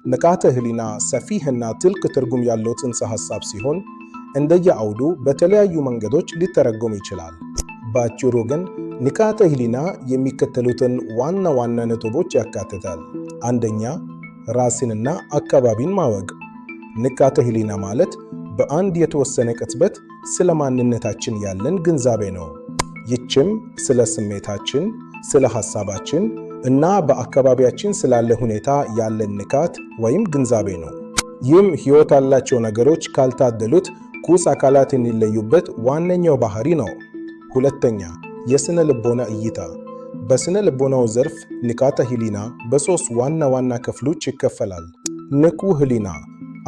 ንቃተ ህሊና ሰፊህና ጥልቅ ትርጉም ያለው ጽንሰ ሐሳብ ሲሆን እንደየአውዱ በተለያዩ መንገዶች ሊተረጎም ይችላል። በአጭሩ ግን ንቃተ ህሊና የሚከተሉትን ዋና ዋና ነጥቦች ያካትታል። አንደኛ፣ ራስንና አካባቢን ማወቅ። ንቃተ ህሊና ማለት በአንድ የተወሰነ ቅጽበት ስለ ማንነታችን ያለን ግንዛቤ ነው። ይህችም ስለ ስሜታችን፣ ስለ ሐሳባችን እና በአካባቢያችን ስላለ ሁኔታ ያለን ንቃት ወይም ግንዛቤ ነው። ይህም ሕይወት ያላቸው ነገሮች ካልታደሉት ቁስ አካላት የሚለዩበት ዋነኛው ባህሪ ነው። ሁለተኛ፣ የስነ ልቦና እይታ። በስነ ልቦናው ዘርፍ ንቃተ ህሊና በሶስት ዋና ዋና ክፍሎች ይከፈላል። ንቁ ህሊና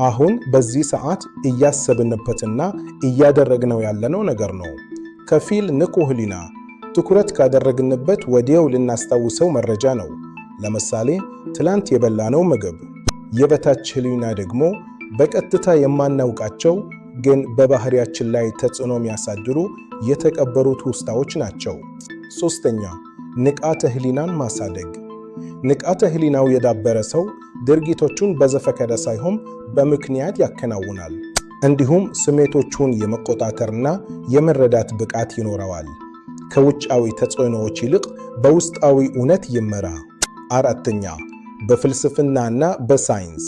አሁን በዚህ ሰዓት እያሰብንበትና እያደረግነው ያለነው ነገር ነው። ከፊል ንቁ ህሊና ትኩረት ካደረግንበት ወዲያው ልናስታውሰው መረጃ ነው። ለምሳሌ ትላንት የበላነው ምግብ። የበታች ህሊና ደግሞ በቀጥታ የማናውቃቸው ግን በባህሪያችን ላይ ተጽዕኖ የሚያሳድሩ የተቀበሩ ትውስታዎች ናቸው። ሶስተኛ፣ ንቃተ ህሊናን ማሳደግ። ንቃተ ህሊናው የዳበረ ሰው ድርጊቶቹን በዘፈቀደ ሳይሆን በምክንያት ያከናውናል። እንዲሁም ስሜቶቹን የመቆጣጠርና የመረዳት ብቃት ይኖረዋል። ከውጫዊ ተጽዕኖዎች ይልቅ በውስጣዊ እውነት ይመራ። አራተኛ፣ በፍልስፍናና በሳይንስ።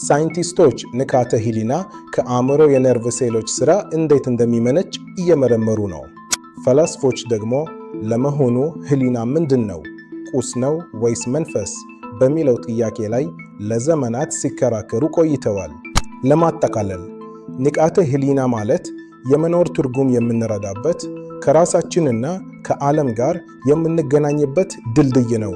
ሳይንቲስቶች ንቃተ ህሊና ከአእምሮ የነርቭ ሴሎች ሥራ እንዴት እንደሚመነጭ እየመረመሩ ነው። ፈላስፎች ደግሞ ለመሆኑ ህሊና ምንድን ነው? ቁስ ነው ወይስ መንፈስ? በሚለው ጥያቄ ላይ ለዘመናት ሲከራከሩ ቆይተዋል። ለማጠቃለል ንቃተ ህሊና ማለት የመኖር ትርጉም የምንረዳበት፣ ከራሳችንና ከዓለም ጋር የምንገናኝበት ድልድይ ነው።